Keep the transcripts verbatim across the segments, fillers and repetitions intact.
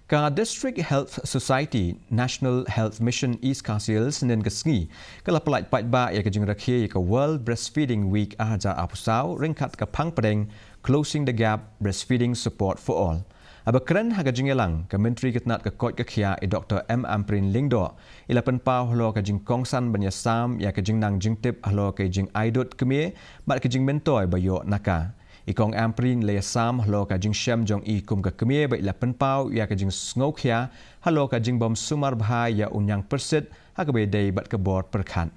Ka District Health Society, National Health Mission East Khasi Hills, hynnin ka sngi ka la pyllait paidbah ïa ka jingrakhe ïa ka World Breastfeeding Week ar hajar arphew saw ryngkat ka phang pdeng Closing the Gap, Breastfeeding Support for All. Haba kren ha ka jingïalang, ka Myntri ka tnad ka koit ka khiah, i Doktor M Ampareen Lyngdoh, i la pynpaw halor ka jingkongsan ban ïasam ïa ka jingnang jingtip halor ka jingaidud kmie bad ka jingmyntoi ba ïoh na ka. I Kong Ampareen la ïasam halor ka jingshem jong i kum ka kmie bad i la pynpaw ïa ka jingsngewkhia halor ka jingbym sumar bha ïa u ñiangpyrshit ha kaba ïadei bad ka bor pyrkhat.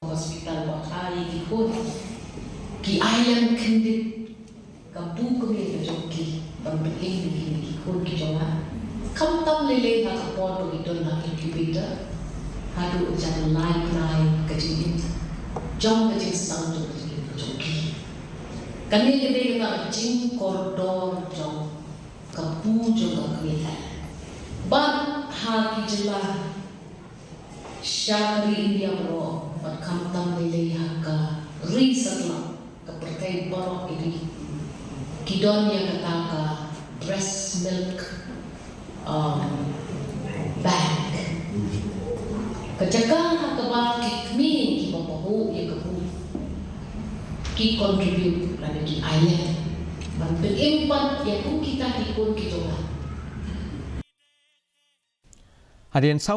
Hospital ba kha ïa ki khun ki ai lem khyndiat ka pu kmie ka jong ki ban pynïeng ïa ki, ïa ki khun ki jong nga. Khamtam lei lei ha ka por ba ki don ha incubator haduh jan lai trai ka jingim jong ka jingsaw jong ka jingim ka jong ki. Kane ka dei kata ka jingkordor jong ka pu jong ka kmie. Bad ha ki jylla sha ka ri India baroh bad khamtam lei lei ha ka ri satlak, ka pyrthei baroh ïa ri, ki don ïa kata ka breast milk, um, bank. Ka jaka ha kaba ki kmie kiba pahuh ïa ka pu ki contribute lane ki ai lem ban pynïeng pat ïa kum kita ki khun ki jong nga. Hadien saw